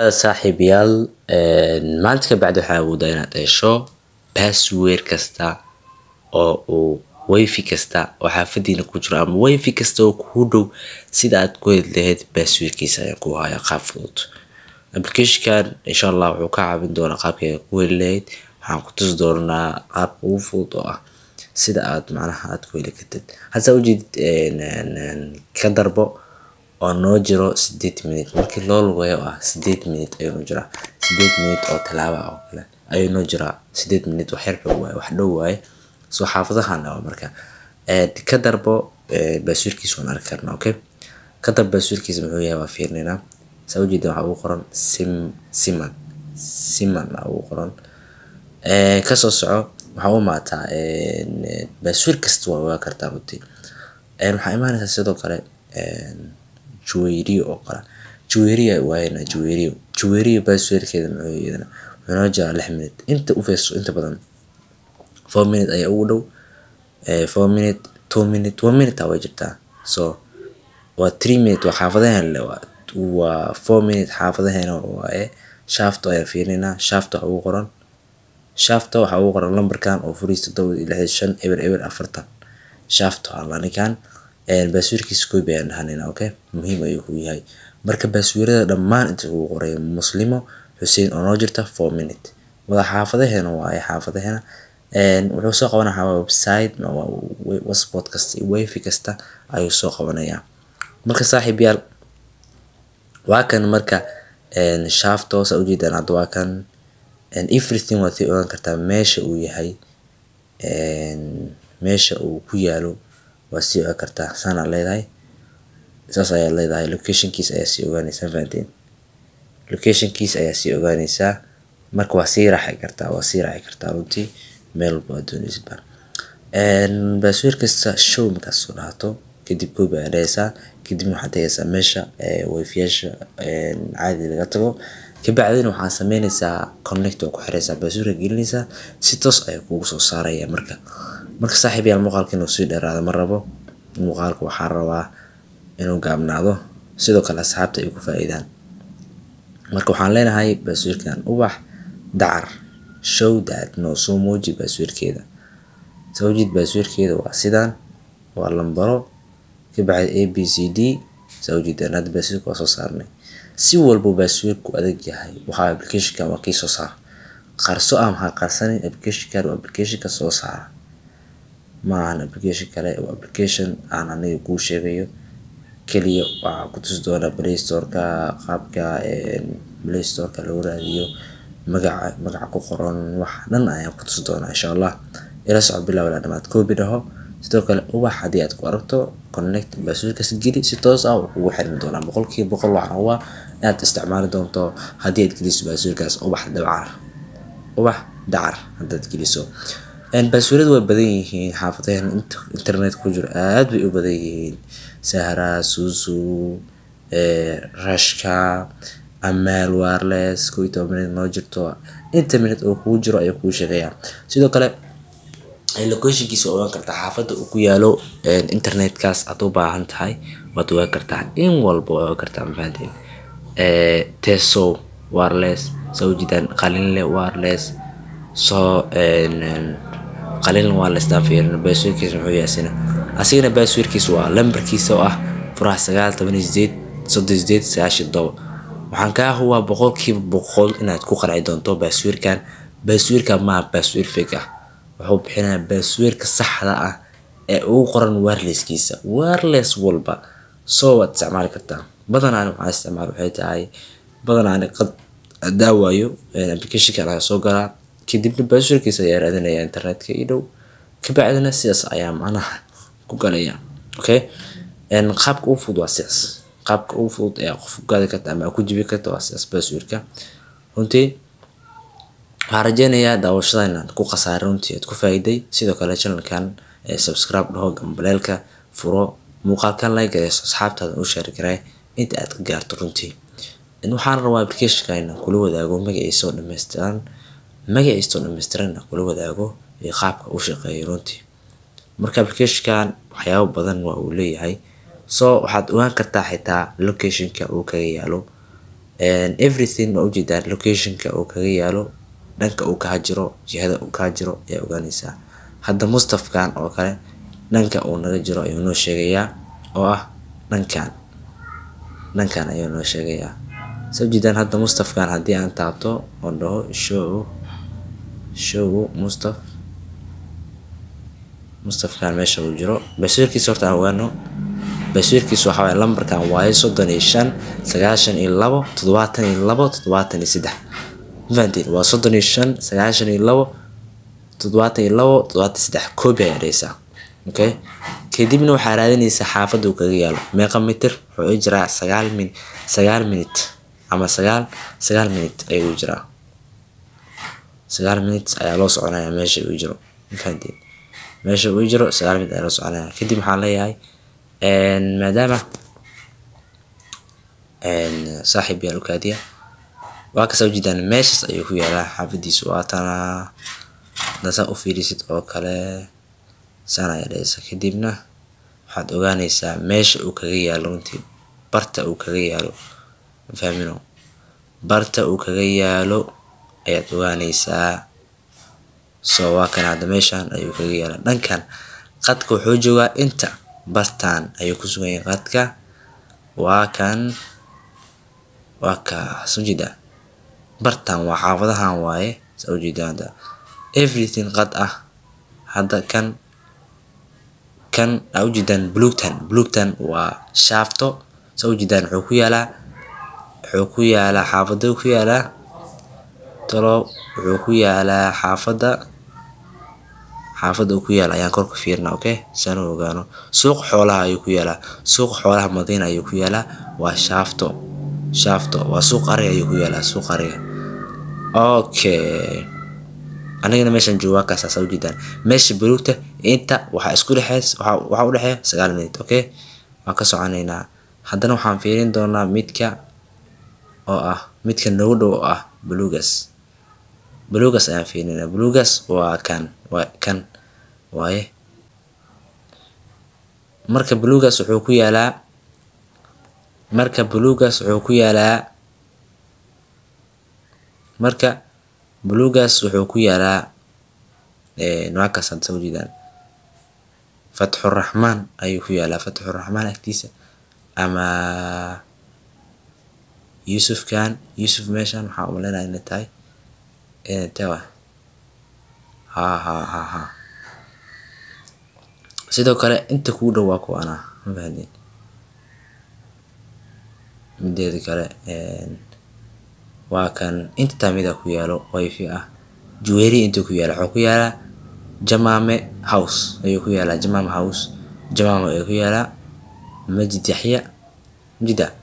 Saaxiibayaal, maanta ka bacdi waxaa awoodaa inaad hesho password kasta oo uu wifi kasta oo xaafadiina ku jiro ama wifi kasta oo kuu dhow. Sida aad ku heli lahayd passwordkiisa ayaan ku hayaa qaab fudud. Applicationkan insha Allah wuxuu kaa caawin doonaa qaabka aad ku heli lahayd. Waxaan ku tusi doonaa qaabka ugu fudud oo ah sida aad macnaha aad ku heli kartid. Hadda ujeedid ka darbo oo noo jiro 8 minute markii loo lugeeyo ah, 8 minute ayuu noo jiraa, 8 minute oo tallaabo ah oo kale ayuu noo jiraa. 8 minute wax yar dhow waaye, wax dhow waaye. Soo xaafadahan waa marka ka darbo passwordkiisa waan arki karnaa. Okay, ka darbo passwordkiisa muxuu yahay waa fiirinaynaa. Saa ujeedin waxaa ugu qoran sim siman siman aa ugu qoran. Kasoo soco, waxaa u imaataa password kasta waa ogaa kartaa runtii. Waxaa imaanaysaa sidoo kale Juwayriyo oo kale. Juwayriya waayena, Juwayriyo, Juwayriyo passwordkeeda muxuu yahay iyadana? Wuxuu noo jiraa 6 minute. Inta u fiirso, inta badan 4 minute ayaa ugu dhow, 4 minute, 2 minute, 1 minute way jirtaa. So waa 3 minute, waa xaafadaheena le, waa 4 minute xaafadaheena waaye. Shaafto ayaan fiirinaynaa. Shaafto waxaa ugu qoran, shaafta waxaa ugu qoran lambarkan oo furihiisa 765 00 40. Shaafto alla ninkan passwordkiisa copy ayaan dhahanaynaa. Okay, muhiim ayuu ku yahay. Marka passwordada dhammaan inta ugu qoray Muslimo Xuseen oo noo jirta 4 minute, wada xaafadaheena waaye. Xaafadaheena wuxuu soo qabanaya website, hotspot kasta iyo wifi kasta ayuu soo qabanayaa. Marka saaxiibayaal, waa kan. Marka shaafto saa ujeedaan hadda waa kan. Everything waad sii ogaan kartaa, meesha uu yahay, meesha uu ku yaalo waad sii ogaan kartaa. Saana leedahay, saas ayaa leedahay, locationkiisa ayaa sii ogaanaysaa. Fahanteen? Locationkiisa ayaa sii ogaanaysaa. Marka waa sii raaci kartaa, waa sii raaci kartaa runtii meel walba aad doonaysid ba. Password kasta show markaad soo dhahato kadib, copy ayaa dhahaysaa. Kadib waxaad tagaysaa meesha wifi-yaasha caadi laga tago. Kabacdina waxaad sameynaysaa connect oo ku xiraysaa, passwordka gelinaysaa, si toos ayaa kugu soo saaraya. Marka saaxiibayaal, muuqaalka inuu sii dheeraado ma rabo. Muuqaalka waxaa rabaa inuu gaabnaado, sidoo kale asxaabta ay ku faa'iidaan. Marka waxaan leenahay passwordkan Ubax Dacar show that, noo soo muuji passwordkeeda. Soo jiid, passwordkeeda waa sidaan, waa lambaro kabacdi A B C D. Soo jiidaan hadda passwordka waa soo saarnay. Si walbo passwordku adag yahay, waxaa applicationkan waa kii soo saara. Qarso ah, maxaa qarsanin? Applicationkan waa applicationka soo saara, ma ahan application kale. Waa application aan aniga kuu sheegayo keliya. Waxaa ku tusi doonaa Play Store-ka, qaabka Play Store-ka loo raadiyo, magaca ku qoran, wax dhan ayaan ku tusi doonaa insha Allah. Ila soco bilow ilaa dhamaad. Copy dhaho. Sidoo kale Ubax haddii aad ku aragto, connect, passwordkaas geli, si toos ah wuu kugu xirmi doonaa. 100% waxaan hubaa inaad isticmaali doonto haddii aad geliso passwordkaas Ubax Dacar. Ubax Dacar haddaad geliso. Passwordadu way badan yihiin. Xaafadaheena inta internet ku jiro aad bay u badan yihiin: Sahra, Suusu, Rashka, Amaal Wireless, 11 minute noo jirto. Inta minute oo kugu jiro ayuu kuu sheegayaa. Sidoo kale locationkiisa waa ogaan kartaa, xaafadda uu ku yaalo internetkaas aad u baahan tahay waad ogaan kartaa, in walba waa ogaan kartaa. Ma fahanteen? Teso Wireless soo ujeedaan, Qalinle Wireless. Soo Qalin Wireless daan fiirino, passwordkiisa muxuu yahay asina? Asigana passwordkiisa waa lambarkiisa oo ah furaha 9 18 38 97. Waxaan kaa hubaa 100% inaad ku qanci doonto passwordkan. Passwordkan maaha password fake ah. Wuxuu bixinayaa passwordka saxda ah ee ugu qoran wirelesskiisa, wireless walba soo waad isticmaali kartaa. Badanaa waxaan isticmaal waxay tahay, badanaa qad hadaa waayo, applicationkan ayaa soo galaa, kadibna passwordkiisa ayaa raadinaya internetka ii dhow, kabacdina sidaas ayaa macnaha ku galaya. Okay, qaabka ugu fudud waa sidaas. Qaabka ugu fudud ee qof ku gaadi karta ama ku jibi karta waa sidaas passwordka. Runtii waxaan rajeynayaa daawashada inaad ku khasaarin, runtii aad ku faa'iiday. Sidoo kale channelkan subscribe dhaho, gambaleelka furo, muuqaalkan like gareyso, asxaabtaada u share garee inta aad ka gaarto. Runtii waxaan rabaa applicationka inaan kula wadaago magaciisa oo dhammaystiran, magaciisa oo dhammaystiran inaan kula wadaago iyo qaabka u shaqeeyo runtii. Marka applicationkan waxyaabo badan waa uu leeyahay. So waxaad ogaan kartaa xitaa locationka uu kaga yaalo. Everything waa ujeedaan, locationka uu kaga yaalo, dhanka uu kaa jiro, jihada uu kaa jiro ayaa ogaanaysaa. Hadda Mustafkan oo kale dhanka uu naga jiro ayuu noo sheegayaa, oo ah dhankan, dhankan ayuu noo sheegayaa. Soo jeedaan, hadda Mustafkan haddii aan taabto oon dhaho show Mustaf, Mustafkan meesha uu jiro basiirkiisa horta aan ogaano. Basiirkiisa waxaa waaye lambarkan waaye, 35 92 72 73. Ma fahanteen? Waa 35 92 72 73. Copy ayaa dhahaysaa. Okay, kadibna waxaa raadinaysaa xaafadda uu kaga yaalo, meeqa mitir wuxuu i jiraa. 9 min, 9 minute ama 9 minute ayuu jiraa. 9 minutes ayaa loo soconaya meesha uu jiro. Ma fahanteen? Meesha uu jiro 9 minute ayaa loo soconaya. Kadib waxaan leeyahay, maadaama saaxiib yaal ukaadiya, waa kasaa ujeedaan, meeshas ayuu ku yaalaa xaafadiisu. Waa tanaa. Haddaa saa u fiirisid oo kale, saan ayaa dhahaysa. Kadibna waxaad ogaanaysaa meesha uu kaga yaalo, runtii barta uu kaga yaalo. Ma fahmino? Barta uu kaga yaalo ayaad ogaanaysaa. So waa kan, hadda meeshan ayuu kaga yaalaa dhankan. Qadka wuxuu joogaa inta, bartan ayuu ku sugan yahay qadka. Waa kan, waa kaas, ujeedaa, bartan waa xaafadahan waaye. Saa ujeedaa, hadda everything qad ah. Hadda kan aa ujeedaan, buluugtan, buluugtan waa Shaafto. Saa ujeedaan, wuxuu ku yaalaa xaafada ku yaalaa talo, wuxuu ku yaalaa xaafadda uu ku yaala ayaan kor ka fiirina. Okay, saan u ogaano, Suuq Xoolaha ayuu ku yaalaa. Suuq Xoolaha Madiina ayuu ku yaalaa. Waa Shaafto, Shaafto waa suuq ariga ayuu ku yaalaa, suuq ariga. Okay, anigana meeshan joogaa kaas saa ujeedaan, meesha buluugta inta waxaa isku dhexeys, waxaa u dhexeeya 9 minute. Okay, waan ka soconaynaa. Haddana waxaan fiirin doonaa midka oo ah midka noogu dhow, oo ah buluugas. Buluugas ayaan fiirinaa. Buluugas waa kan, waa kan waaye. Marka buluugas wuxuu ku yaalaa, marka buluugas wuxuu ku yaalaa, marka buluugas wuxuu ku yaalaa, waa kaas hadda soo jeedaan, Fatxuraxmaan ayuu ku yaalaa, Fatxuraxmaan agtiisa ama Yuusufkan, Yuusuf. Meeshan waxaa umaleynaya inay tahay waa ha ha ha ha. Sidoo kale inta kugu dhow waa kuwaana. Ma fahanteen? Mideeda kale waa kan, inta mida ku yaalo wifi ah, Juweri intuu ku yaala, wuxuu ku yaalaa Jamame House ayuu ku yaalaa. Jamame House, Jamame ayuu ku yaalaa. Majid Yaxya, majida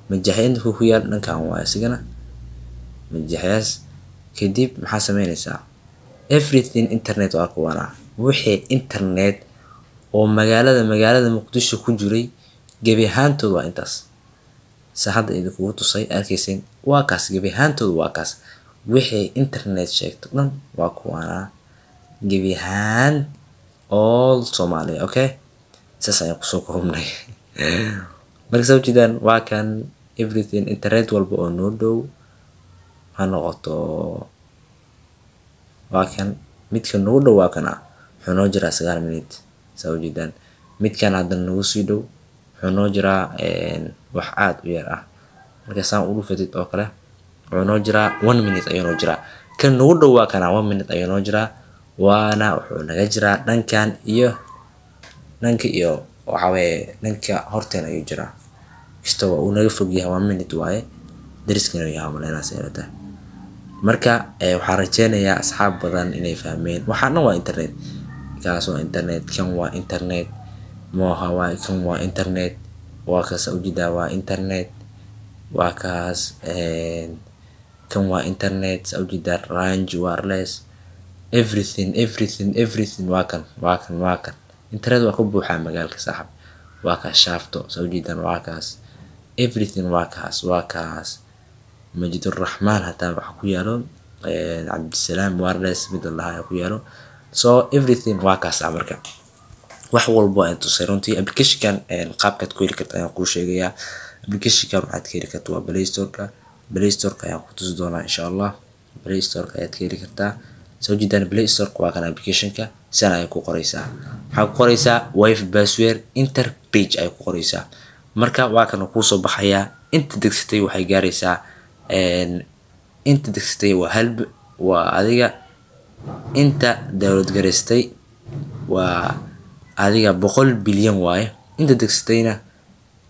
Majid Yaxya inta ku yaal dhankan waa isigana Majid Yaxyaas. Kadib maxaa sameynaysaa? Everything internet waa kuwana. Wixii internet oo magaalada Muqdisho ku jiray gebi ahaantood waa intaas sa hadda idinkugu tusay, arkaysin. Waa kaas, gebi ahaantood waa kaas. Wixii internet sheegto dhan waa kuwana, gebi ahaan all Soomaaliya. Okay, saas ayaan kusoo koobnay. Marka saa ujeedaan, waa kan everything internet walba oo noo dhow ha noqoto, waa kan. Midka nagu dhow waa kana, wuxuu noo jiraa 9 minute. Saa ujeedaan, midkan hadda nagu sii dhow wuxuu noo jiraa wax aad u yar ah. Marka saan u dhufatid oo kale, wuxuu noo jiraa 1 minute ayuu noo jiraa. Kan nagu dhow waa kana, 1 minute ayuu noo jiraa. Waana wuxuu naga jiraa dhankan iyo dhanka iyo waxaa weeye dhanka horteen ayuu jiraa. Kasta waa uu naga fog yahay, 1 minute waaye, dariskana yahay umaleynaa tahay. Marka waxaan rajeynayaa asxaab badan inay fahmeen. Waxaan dhan waa internet. Kaas waa internet, kan waa internet, moha waa kan, waa internet, waa kaas ujeedaa, waa internet, waa kaas. Kan waa internet, saa ujeedaa, Range Wireless, everything, everything, everything waa kan, waa kan, waa kan. Internet waa ka buuxaa magaalka, saaxib. Waa kaas Shaafto, saa ujeedaan, waa kaas. Everything waa kaas, waa kaas. Majiduraxmaan hataa waxa ku yaalo, Cabdisalaam Wireless mid la dhahayo ku yaalo. So everything waa kaas. Marka wax walbo aan tusay runtii, applicationkan qaabkaad ku heli karta ayaan kuu sheegayaa. Applicationkan waxaad ka heli karta waa Play Store-ka. Play Store-ka ayaan ku tusi doonaa, insha Allah. Play Store-ka ayaad ka heli kartaa. Soo jeedaan, Play Store-ka waa kan application-ka. Sidan ayay ku qoraysaa, waxaa ku qoraysaa "wifi password enter page" ayay ku qoraysaa. Marka waa kan kuusoo baxayaa. Inta degsatay waxay gaaraysaa, inta degsatay waa hal, waa adiga inta download garaystay waa adiga 100 bilyan waaye. Inta degsatayna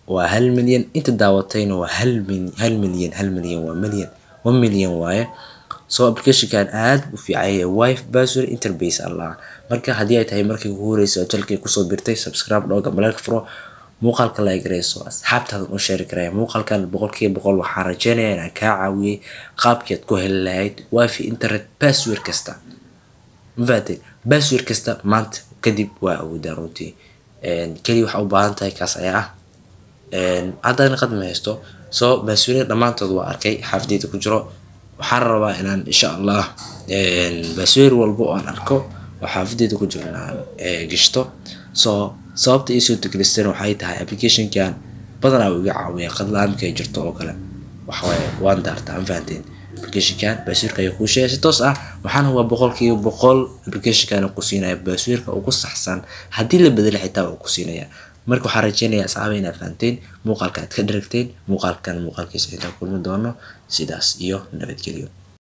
waa 1 milyan, inta daawatayna waa 1 milyan, 1 milyan waa milyan, 1 million waaye. So applicationkan aad u fiican yahay, Wifi Password Interbase Allah. Marka haddii ay tahay markii ugu horreysay oo channelkii kusoo birtay, subscribe dhooga, maleelka furo, muuqaalka like gareyso, asxaabtaada u share karaya muuqaalkan. 100% waxaan rajeynayaa inaan kaa caawiyey qaabkii aad ku heli lahayd wifi internet password kasta. Ma fahanteen? Password kasta maanta kadib waa awoodaa runtii. Keliya waxaa u baahan tahay kaas ayaa ah. Haddana qad ma haysto, so password dhammaantood waa arkay xaafadeyda ku jiro. Waxaan rabaa inaan, insha Allah, password walba oo aan arko oo xaafadeyda ku jiro inaan gashto. So sababta ii soo degelistana waxay tahay applicationkan badanaa uu iga caawiya qad la-aan markay jirto oo kale. Waxawaaye waan daartaa. Ma fahanteen? Applicationkan passwordka ayaa kuu sheegay si toos ah. Waxaan hubaa 100% applicationkan ku siinaya passwordka ugu saxsan. Haddii la bedelo xitaa wuu ku siinaya. Marka waxaan rajeynayaa, asxaaba, inaad fahanteen muuqaalka, aad ka dheragteen muuqaalkan. Muuqaalkiisa intaan kulmi doono, sidaas iyo nabadgelyo.